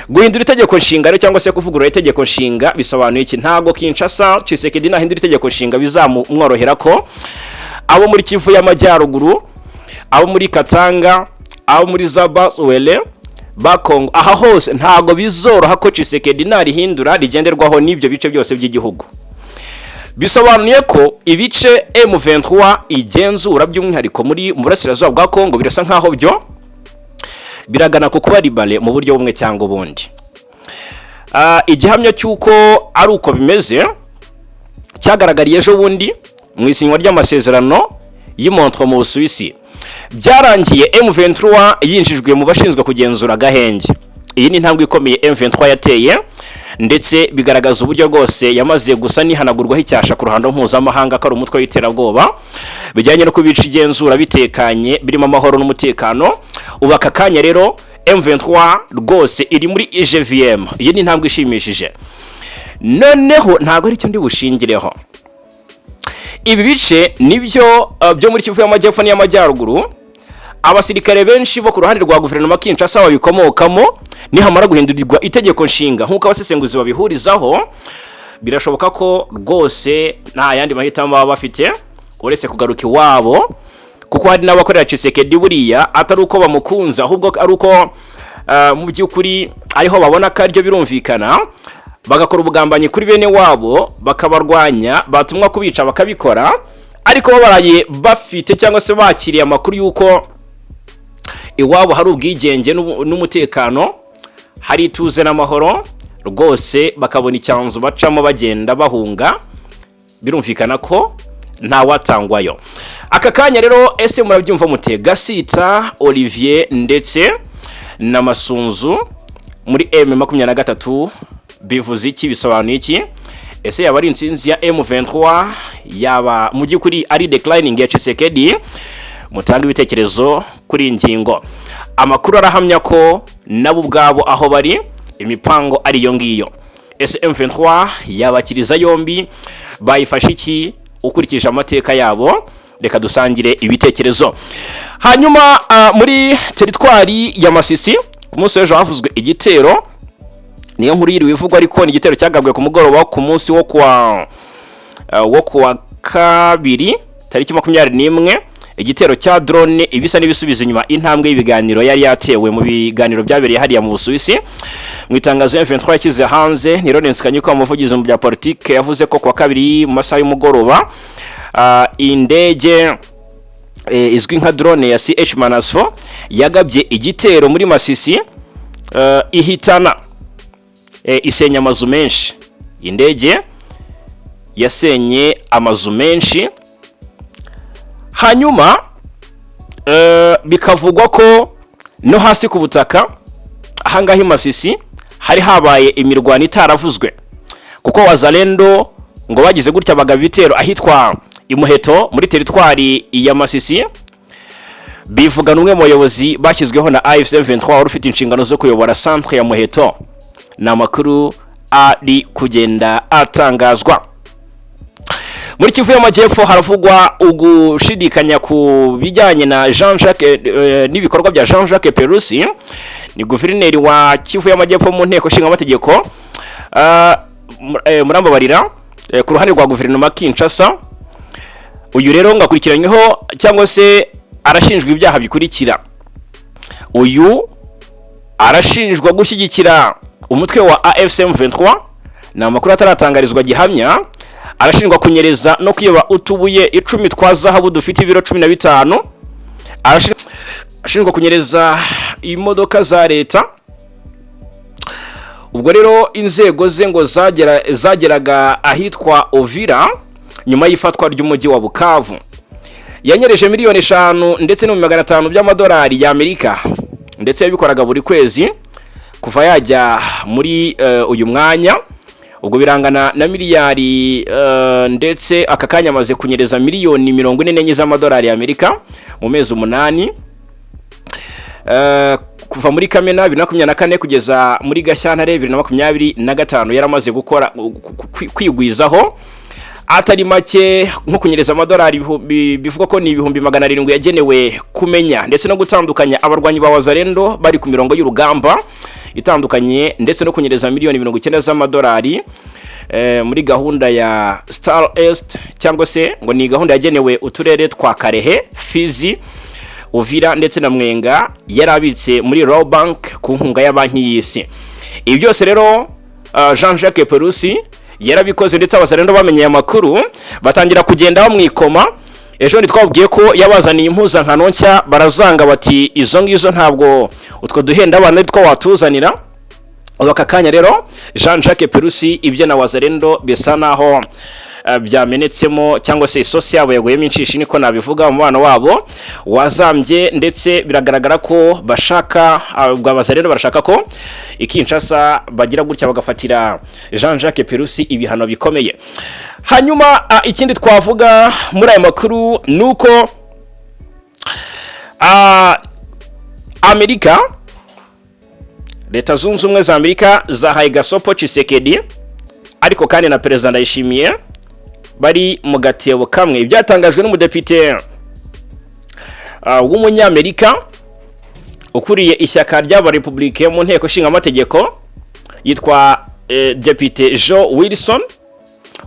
Speaker 1: Guhindura itegeko nshinga rero cyangwa se kuvugurura itegeko nshinga bisobanuye iki? Ntabwo Kinshasa, Tshisekedi nahindura itegeko nshinga bizamworohera ko abo muri Kivu y'Amajyaruguru, abo muri Katanga, abo muri za Bas-Uele Bakongo, aha hose ntabwo bizoroha ko Tshisekedi narihindura rigenderwaho n'ibyo bice byose by'igihugu. Bisobanuye ko ibice M23 igenzura, by'umwihariko muri mu burasirazuba bwa Kongo, birasa nkaho byo biragana ku kuba libéré mu buryo bumwe cyangwa ubundi. Igihamya cy'uko ari uko bimeze cyagaragariye ejo bundi mu isinywa ry'amasezerano y'i Montreux mu Busuwisi. Byarangiye M23 yinjijwe mu bashinzwe kugenzura agahenge. Iyi ni intambwe ikomeye M23 yateye, ndetse bigaragaza uburyo rwose yamaze gusa nihanagurwaho icyasha ku ruhando mpuzamahanga ko ari umutwe w'iterabwoba, bijyanye no kubica igenzura bitekanye, birimo amahoro n'umutekano. Ubu aka kanya rero M23 rwose iri muri IGVM. Iyi ni intambwe ishimishije. Noneho ntabwo aricyo ndi bushingireho. Ibi bice nibyo byo muri Kivu y'Amajyepfo n'iy'Amajyaruguru, abasirikare benshi bo ku ruhande rwa guverinoma Kinshasa babikomokamo. Nihamara guhindurirwa itegeko nshinga nk'uko abasesenguzi babihurizaho, birashoboka ko rwose nta yandi mahitamo baba bafite uretse kugaruka iwabo, kuko hari n'abakorera Tshisekedi buriya atari uko bamukunze, ahubwo ari uko mu by'ukuri ariho babona ko aribyo birumvikana, bagakora ubugambanyi kuri bene wabo, bakabarwanya, batumwa kubica bakabikora, ariko baraye bafite cyangwa se bakiriye amakuru y'uko iwabo hari ubwigenge n'umutekano, hari ituze n'amahoro, rwose bakabona icyanzu bacamo bagenda bahunga. Birumvikana ko ntawatangwayo. Aka kanya rero, ese murabyumva mute? Gasita Olivier ndetse na Masunzu muri M23 bivuze iki? Bisobanuye iki? Ese yaba ari intsinzi ya M23? Yaba mu by'ukuri ari declining ya Tshisekedi? Mutanga ibitekerezo kuri iyi ngingo. Amakuru arahamya ko nabo ubwabo aho bari imipango ari iyo ngiyo. Ese M23 yabakiriza yombi? Bayifashe iki ukurikije amateka yabo? Reka dusangire ibitekerezo. Hanyuma muri teritwari ya Masisi, ku munsi w'ejo havuzwe igitero. Niyo nkuru yiriwe ivugwa, ariko ni igitero cyagabwe ku mugoroba ku munsi wo kuwa kabiri tariki 21, igitero cya drone, ibisa n'ibisubiza inyuma intambwe y'ibiganiro yari yatewe mu biganiro byabereye hariya mu Busuwisi. Mu itangazo M23 yashyize hanze, ni Lawrence Kanyuka, umuvugizi mu bya politike, yavuze ko kuwa kabiri mu masaha y'umugoroba indege izwi nka drone ya CH-4 yagabye igitero muri Masisi, ihitana, isenya amazu menshi. Indege yasenye amazu menshi. Hanyuma bikavugwa ko no hasi ku butaka ahangaha i Masisi hari habaye imirwano itaravuzwe, kuko Wazalendo ngo bagize gutya bagaba ibitero ahitwa Imuheto muri teritwari ya Masisi. Bivuga n'umwe mu bayobozi bashyizweho na AFC 23 wari ufite inshingano zo kuyobora centre ya Muheto. Ni amakuru ari kugenda atangazwa. Muri Kivu y'Amajyepfo haravugwa ugushidikanya ku bijyanye na Jean Jacques n'ibikorwa bya Jean Jacques Perusi, ni guverineri wa Kivu y'Amajyepfo mu nteko nshingamategeko. Murambabarira, Ku ruhande rwa guverinoma Kinshasa, uyu rero ngo akurikiranyweho cyangwa se arashinjwa ibyaha bikurikira: uyu arashinjwa gushyigikira umutwe wa AFC M23, ni amakuru ataratangarizwa gihamya. Arashinjwa kunyereza no kwiba utubuye 10 twa zahabu dufite ibiro 15. Arashinjwa kunyereza imodoka za leta. Ubwo rero inzego ze ngo zageraga ahitwa Uvira nyuma y'ifatwa ry'umujyi wa Bukavu. Yanyereje miliyoni 5 ndetse n'500,000 by'amadolari y'Amerika, ndetse yabikoraga buri kwezi kuva yajya muri uyu mwanya. Ubwo birangana na miliyari, ndetse aka kanya amaze kunyereza miliyoni 44 z'amadolari y'Amerika mu mezi 8, kuva muri Kamena 2024 kugeza muri Gashyantare 2025. Yaramaze gukora kwigwizaho atari make, nko kunyereza amadolari bivugwa ko ni 700,000 yagenewe kumenya ndetse no gutandukanya abarwanyi ba Wazalendo bari ku mirongo y'urugamba itandukanye, ndetse no kunyereza miliyoni 90 z'amadolari muri gahunda ya Star Est, cyangwa se ngo ni gahunda yagenewe uturere twa Kalehe, Fizi, Uvira ndetse na Mwenga, yari abitse muri Rawbank ku nkunga ya Banki y'Isi. Ibi byose rero Jean Jacques Purusi yarabikoze, ndetse Abazalendo bamenye aya makuru batangira kugenda bamwikoma. Ejo ntitwabwiye ko yabazaniye impuzankano nshya, barazanga bati: "Izo ngizo ntabwo utwo duhenda abana ari two watuzanira." Ubu aka kanya rero Jean Jacques Purusi ibyo na Wazalendo bisa naho byamenetsemo, cyangwa se isosi yabo yaguyemo inshishi, niko nabivuga. Umubano wabo wazambye, ndetse biragaragara ko bashaka, ubwo Abazalendo barashaka ko i Kinshasa bagira gutya bagafatira Jean Jacques Purusi ibihano bikomeye. Hanyuma ikindi twavuga muri aya makuru ni uko Amerika, Leta Zunze Ubumwe za Amerika zahaye gasopo Tshisekedi, ariko kandi na Perezida Ndayishimiye bari mu gatebo kamwe. Ibyatangajwe n'umudepite w'umunyamerika ukuriye ishyaka ry'abarepublike mu nteko ishinga amategeko, yitwa Depite Joe Wilson.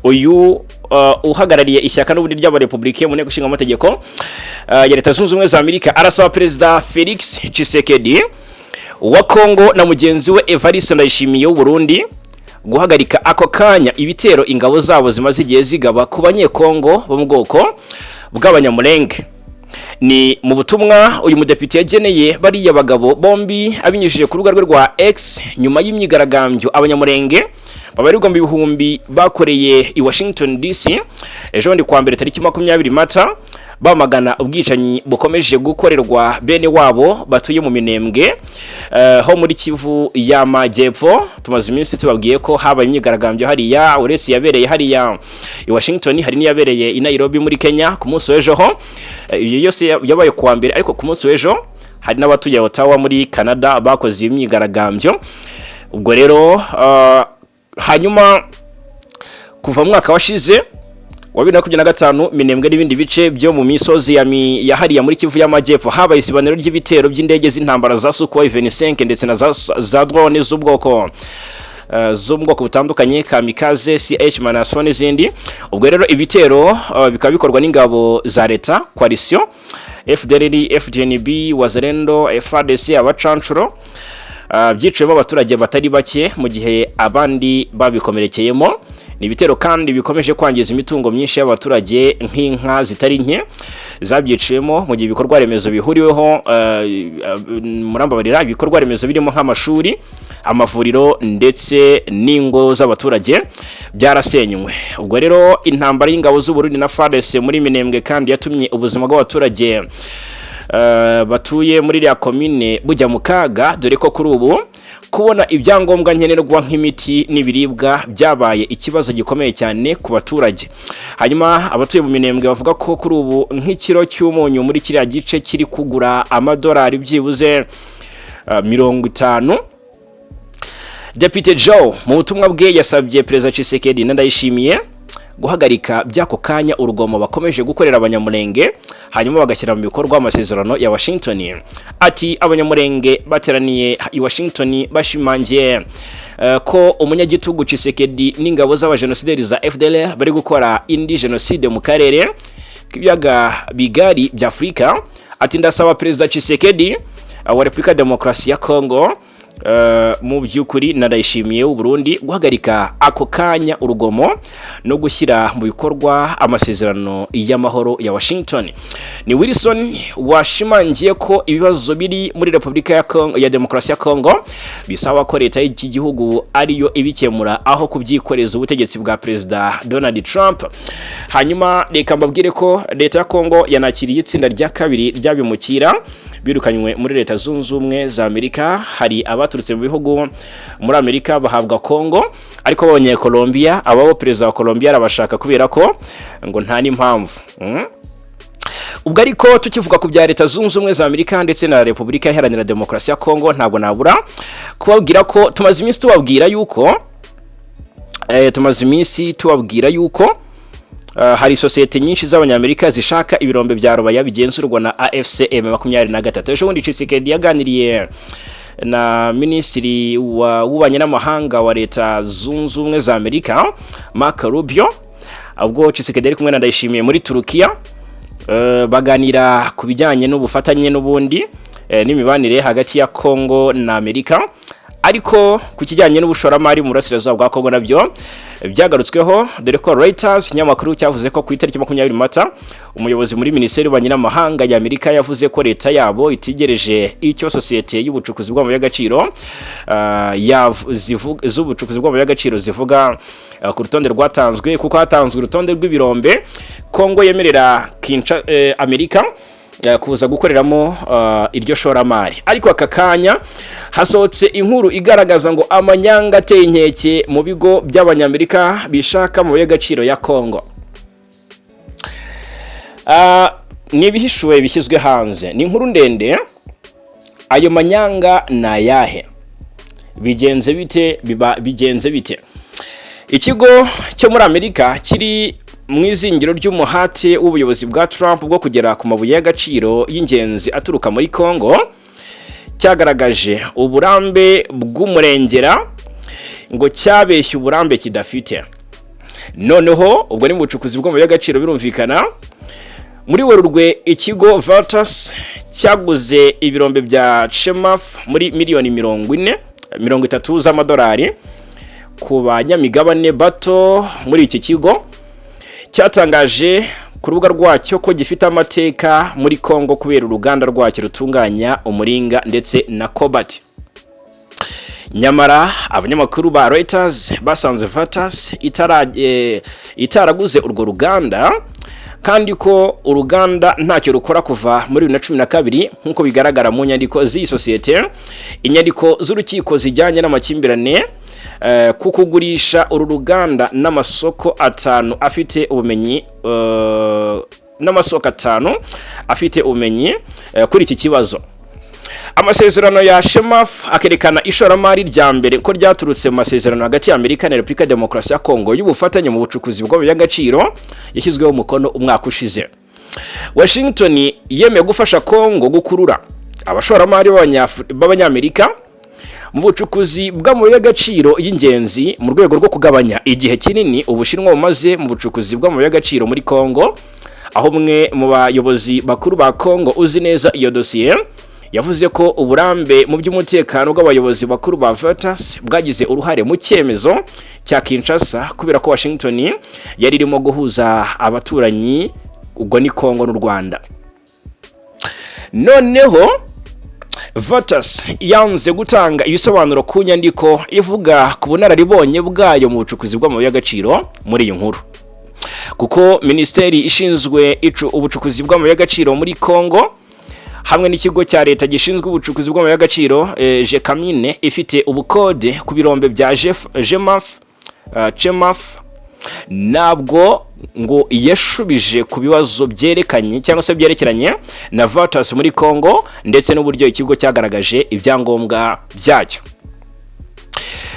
Speaker 1: Uyu uhagarariye ishyaka n'ubundi ry'abarepublike mu nteko ishinga amategeko ya Leta Zunze Ubumwe za Amerika arasaba Perezida Felix Tshisekedi wa Kongo na mugenzi we Evariste Ndayishimiye w'u Burundi guhagarika ako kanya ibitero ingabo zabo zimaze igihe zigaba ku Banyekongo bo mu bwoko bw'Abanyamulenge. Ni mu butumwa uyu mudepite yageneye bariya bagabo bombi abinyujije ku rubuga rwe rwa X, nyuma y'imyigaragambyo Abanyamurenge babarirwa mu bihumbi bakoreye i Washington DC ejo bundi kuwa mbere tariki 20 Mata, bamagana ubwicanyi bukomeje gukorerwa bene wabo batuye mu Minembwe, ho muri Kivu y'Amajyepfo. Tumaze iminsi tubabwiye ko habaye imyigaragambyo hariya. Uretse yabereye hariya i Washington, hari n'iyabereye i Nairobi muri Kenya ku munsi w'ejo ho. Iyo yose yabaye kuwa mbere, ariko ku munsi w'ejo hari n'abatuye Ottawa muri Canada bakoze iyo myigaragambyo. Ubwo rero hanyuma kuva mu mwaka washize wa 2025, Minembwe n'ibindi bice byo mu misozi ya hariya muri Kivu y'Amajyepfo habaye isibaniro ry'ibitero by'indege z'intambara za Sukhoi 25 ndetse na za drone z'ubwoko butandukanye, kamikaze, CH-4 n'izindi. Ubwo rero ibitero bikaba bikorwa n'ingabo za leta coalition, FDLR, FDNB, Wazalendo, FARDC, abacancuro, byiciwemo abaturage batari bake mu gihe abandi babikomerekeyemo. Ni ibitero kandi bikomeje kwangiza imitungo myinshi y'abaturage, nk'inka zitari nke zabyiciwemo, mu gihe ibikorwa remezo bihuriweho, murambabarira, ibikorwa remezo birimo nk'amashuri, amavuriro ndetse n'ingo z'abaturage byarasenywe. Ubwo rero intambara y'ingabo z'u Burundi na FARDC muri Minembwe kandi yatumye ubuzima bw'abaturage batuye muri iriya komine bujya mu kaga, dore ko kuri ubu kubona ibyangombwa nkenerwa nk'imiti n'ibiribwa byabaye ikibazo gikomeye cyane ku baturage. Hanyuma abatuye mu Minembwe bavuga ko kuri ubu nk'ikiro cy'umunyu muri kiriya gice kiri kugura amadolari byibuze 50. Depite Joe mu butumwa bwe yasabye Perezida Tshisekedi na Ndayishimiye guhagarika by'ako kanya urugomo bakomeje gukorera Abanyamulenge, hanyuma bagashyira mu bikorwa amasezerano ya Washington. Ati: "Abanyamulenge bateraniye i Washington bashimangiye ko umunyagitugu Tshisekedi n'ingabo z'abajenosideri za FDLR bari gukora indi jenoside mu karere k'ibiyaga bigari bya Afurika. Ati: "Ndasaba Perezida Tshisekedi wa Repubulika ya Demokarasi ya Kongo, mu by'ukuri na Ndayishimiye w'u Burundi, guhagarika ako kanya urugomo no gushyira mu bikorwa amasezerano y'amahoro ya Washington." Ni Wilson washimangiye ko ibibazo biri muri Repubulika ya Kongo, ya Demokarasi ya Kongo, bisaba ko leta y'iki gihugu ariyo ibikemura aho kubyikoreza ubutegetsi bwa Perezida Donald Trump. Hanyuma reka mbabwire ko leta ya Kongo yanakiriye itsinda rya kabiri ry'abimukira birukanywe muri Leta Zunze Ubumwe za Amerika. Hari abaturutse mu bihugu muri Amerika bahabwa Kongo, ariko babonye Colombia, ababo perezida wa Colombia arabashaka kubera ko ngo nta n'impamvu. Ubwo ariko tukivuga ku bya Leta Zunze Ubumwe za Amerika ndetse na Repubulika Iharanira Demokarasi ya Kongo, ntabwo nabura kubabwira ko tumaze iminsi tubabwira yuko hari sosiyete nyinshi z'Abanyamerika zishaka ibirombe bya Rubaya bigenzurwa na AFC M23. Ejo bundi Tshisekedi yaganiriye na minisitiri w'ububanyi n'amahanga wa Leta Zunze Ubumwe za Amerika, Marco Rubio, ubwo Tshisekedi ari kumwe na Ndayishimiye muri Turukiya, baganira ku bijyanye n'ubufatanye n'ubundi n'imibanire hagati ya Kongo na Amerika. Ariko ku kijyanye n'ubushoramari mu burasirazuba bwa Kongo nabyo byagarutsweho, dore ko Reuters, ikinyamakuru, cyavuze ko ku itariki 20 Mata umuyobozi muri Minisiteri y'Ububanyi n'Amahanga ya Amerika yavuze ko leta yabo itegereje icyo sosiyete y'ubucukuzi bw'amabuye y'agaciro z'ubucukuzi bw'amabuye y'agaciro zivuga ku rutonde rwatanzwe, kuko hatanzwe urutonde rw'ibirombe Kongo yemerera Amerika kuza gukoreramo iryo shoramari. Ariko aka kanya hasohotse inkuru igaragaza ngo amanyanga ateye inkeke mu bigo by'Abanyamerika bishaka amabuye y'agaciro ya Kongo. Ni ibihishuwe bishyizwe hanze, ni inkuru ndende. Ayo manyanga ni ayahe? Bigenze bite? Biba bigenze bite? Ikigo cyo muri Amerika kiri mu izingiro ry'umuhate w'ubuyobozi bwa Trump bwo kugera ku mabuye y'agaciro y'ingenzi aturuka muri Congo cyagaragaje uburambe bw'umurengera, ngo cyabeshye uburambe kidafite. Noneho ubwo ni mu bucukuzi bw'amabuye y'agaciro birumvikana. Muri Werurwe ikigo Virtus cyaguze ibirombe bya Chemaf muri miliyoni 40, 30 z'amadolari ku banyamigabane bato muri iki kigo. Cyatangaje ku rubuga rwacyo ko gifite amateka muri Congo kubera uruganda rwacyo rutunganya umuringa ndetse na cobalt. Nyamara abanyamakuru ba Reuters basanze Virtus itaraguze urwo ruganda, kandi ko uruganda ntacyo rukora kuva muri 2012, nk'uko bigaragara mu nyandiko z'iyi sosiyete, inyandiko z'urukiko zijyanye n'amakimbirane ku kugurisha uru ruganda n'amasoko 5 afite ubumenyi kuri iki kibazo. Amasezerano ya Chemaf akerekana ishoramari rya mbere ko ryaturutse mu masezerano hagati ya Amerika na Repubulika ya Demokarasi ya Kongo y'ubufatanye mu bucukuzi bw'amabuye y'agaciro yashyizweho umukono umwaka ushize. Washington yemeye gufasha Kongo gukurura abashoramari b'Abanyamerika mu bucukuzi bw'amabuye y'agaciro y'ingenzi, mu rwego rwo kugabanya igihe kinini Ubushinwa bumaze mu bucukuzi bw'amabuye y'agaciro muri Kongo, aho umwe mu bayobozi bakuru ba Kongo uzi neza iyo dosiye yavuze ko uburambe mu by'umutekano bw'abayobozi bakuru ba Virtus bwagize uruhare mu cyemezo cya Kinshasa, kubera ko Washington yari irimo guhuza abaturanyi, ubwo ni Kongo n'u Rwanda. Noneho Virtus yanze gutanga ibisobanuro ku nyandiko ivuga ku bunararibonye bwayo mu bucukuzi bw'amabuye y'agaciro muri iyi nkuru, kuko minisiteri ishinzwe ubucukuzi bw'amabuye y'agaciro muri Congo hamwe n'ikigo cya leta gishinzwe ubucukuzi bw'amabuye y'agaciro, Gécamines, ifite ubukode ku birombe bya Jemaf, Chemaf, ntabwo ngo yashubije ku bibazo byerekanye cyangwa se byerekeranye na Virtus muri Congo ndetse n'uburyo ikigo cyagaragaje ibyangombwa byacyo.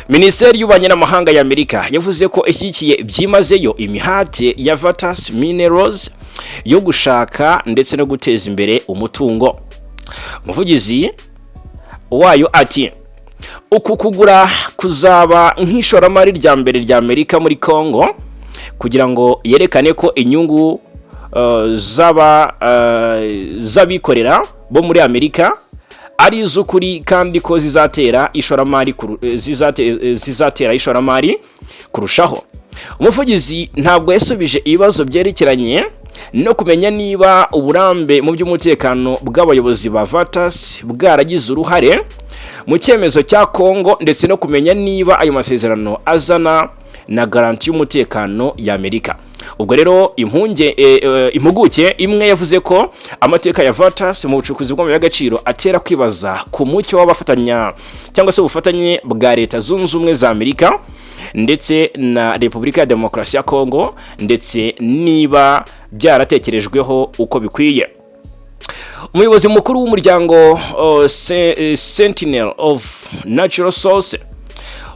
Speaker 1: Minisiteri y'Ububanyi n'Amahanga ya Amerika yavuze ko ishyigikiye byimazeyo imihate ya Virtus Minerals yo gushaka ndetse no guteza imbere umutungo. Umuvugizi wayo ati: Uku kugura kuzaba nk'ishoramari rya mbere rya Amerika muri Congo, kugira ngo yerekane ko inyungu z'abikorera bo muri Amerika ari iz'ukuri, kandi ko zizatera ishoramari kurushaho. Umuvugizi ntabwo yasubije ibibazo byerekeranye no kumenya niba uburambe mu by'umutekano bw'abayobozi ba Virtus bwaragize uruhare mu cyemezo cya Congo, ndetse no kumenya niba ayo masezerano azana na garanti y'umutekano y'Amerika. Ubwo rero impuguke imwe yavuze ko amateka ya Virtus mu bucukuzi bw'amabuye y'agaciro atera kwibaza ku mucyo w'abafatanya cyangwa se ubufatanye bwa Leta Zunze Ubumwe za Amerika ndetse na Repubulika ya Demokarasi ya Congo, ndetse niba byaratekerejweho uko bikwiye. Umuyobozi mukuru w'umuryango Sentinel of Natural Source,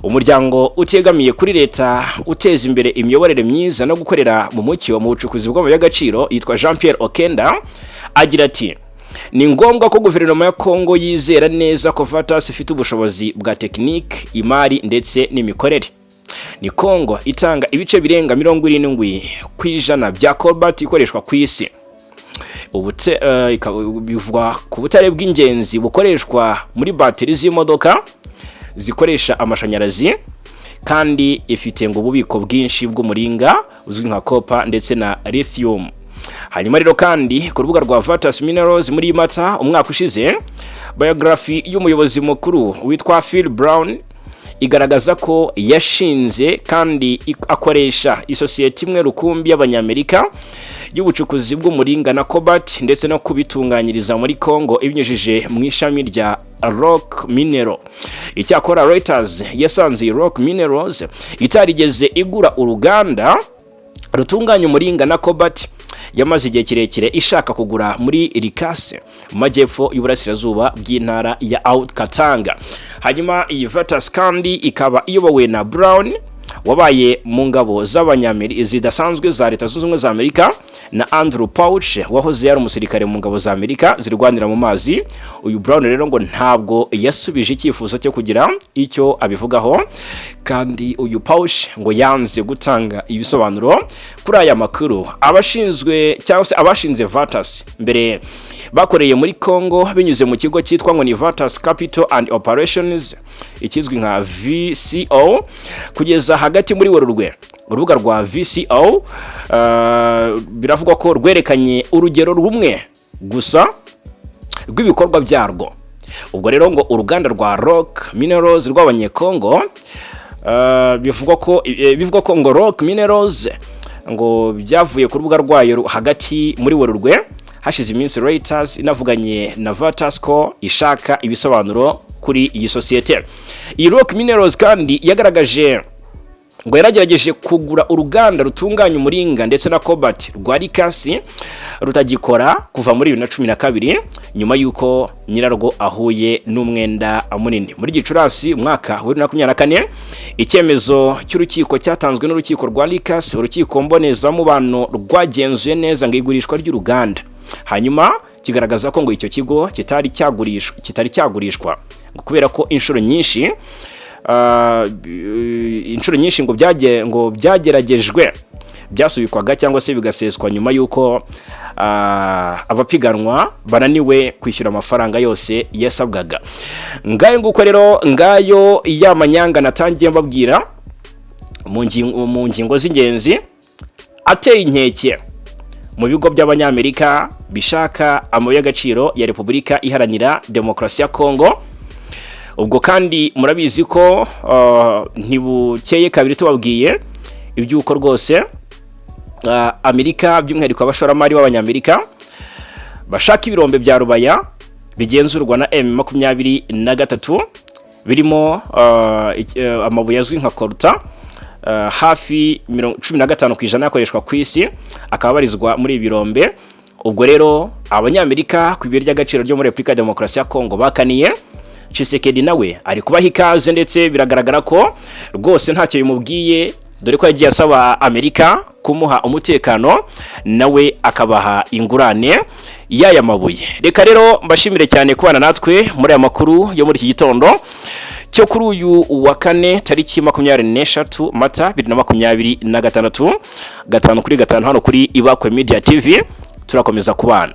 Speaker 1: umuryango utegamiye kuri leta uteza imbere imiyoborere myiza no gukorera mu mucyo mu bucukuzi bw'amabuye y'agaciro, yitwa Jean Pierre Okenda, agira ati: "Ni ngombwa ko guverinoma ya Congo yizera neza ko Virtus ifite ubushobozi bwa tekinike, imari ndetse n'imikorere." Ni Congo itanga ibice birenga 70% bya cobalt ikoreshwa ku isi. Bivugwa ku butare bw'ingenzi bukoreshwa muri bateri z'imodoka zikoresha amashanyarazi, kandi ifite ngo ububiko bwinshi bw'umuringa uzwi nka copper ndetse na lithium. Hanyuma rero kandi, ku rubuga rwa Virtus Minerals muri Mata umwaka ushize, biography y'umuyobozi mukuru witwa Phil Brown igaragaza ko yashinze kandi akoresha isosiyete imwe rukumbi y'Abanyamerika y'ubucukuzi bw'umuringa na cobalt, ndetse no kubitunganyiriza muri Congo ibinyujije mu ishami rya Rock Mineral. Icyakora Reuters yasanze iyi Rock Minerals itarigeze igura uruganda rutunganya umuringa na cobalt yamaze igihe kirekire ishaka kugura muri Likasi, mu majyepfo y'uburasirazuba bw'intara ya Haut-Katanga. Hanyuma iyi Virtus kandi ikaba iyobowe na Brown wabaye mu ngabo z'Abanyamerika zidasanzwe za Leta Zunze Ubumwe za Amerika, na Andrew Pouch wahoze yari umusirikare mu ngabo za Amerika zirwanira mu mazi. Uyu Brown rero ngo ntabwo yasubije icyifuzo cyo kugira icyo abivugaho, kandi uyu Pouch ngo yanze gutanga ibisobanuro kuri aya makuru. Abashinzwe cyangwa se abashinze Virtus mbere bakoreye muri Congo binyuze mu kigo cyitwa ngo ni Virtus Capital and Operations, ikizwi nka VCO, kugeza hagati muri Werurwe. Urubuga rwa VCO biravugwa ko rwerekanye urugero rumwe gusa rw'ibikorwa byarwo. Ubwo rero ngo uruganda rwa Rock Minerals rw'Abanyekongo, bivugwa ko ngo Rock Minerals ngo byavuye ku rubuga rwayo hagati muri Werurwe, hashize iminsi Reuters inavuganye na Virtus ko ishaka ibisobanuro kuri iyi sosiyete. Iyi Rock Minerals kandi yagaragaje ngo yaragerageje kugura uruganda rutunganya umuringa ndetse na cobalt rwa Likasi rutagikora kuva muri 2012, nyuma y'uko nyirarwo ahuye n'umwenda munini. Muri Gicurasi umwaka wa 2024, icyemezo cy'urukiko cyatanzwe n'urukiko rwa Likasi, urukiko mbonezamubano rwagenzuye neza ngo igurishwa ry'uruganda, hanyuma kigaragaza ko ngo icyo kigo kitari cyagurishwa kubera ko inshuro nyinshi ngo byageragejwe byasubikwaga cyangwa se bigaseswa nyuma y'uko abapiganwa bananiwe kwishyura amafaranga yose yasabwaga. Ngayo nguko rero, ngayo ya manyanga natangiye mbabwira mu ngingo z'ingenzi ateye inkeke mu bigo by'Abanyamerika bishaka amabuye y'agaciro ya Repubulika Iharanira Demokarasi ya Kongo. Ubwo kandi murabizi ko ntibukeye kabiri tubabwiye iby'uko rwose Amerika, by'umwihariko abashoramari b'Abanyamerika, bashaka ibirombe bya Rubaya bigenzurwa na M23, birimo amabuye azwi nka coltan. Hafi 15% yakoreshwa ku isi akaba abarizwa muri ibi birombe. Ubwo rero Abanyamerika ku ibuye ry'agaciro ryo muri Repubulika ya Demokarasi ya Kongo bakaniye Tshisekedi, nawe ari kubaha ikaze, ndetse biragaragara ko rwose ntacyo bimubwiye, dore ko yagiye asaba Amerika kumuha umutekano, nawe akabaha ingurane y'aya mabuye. Reka rero mbashimire cyane kubana natwe muri aya makuru yo muri iki gitondo. cyo kuri uyu wa kane, tariki 23 Mata 2026, 5 kuri 5 hano kuri Ibakwe Media TV, turakomeza kubana.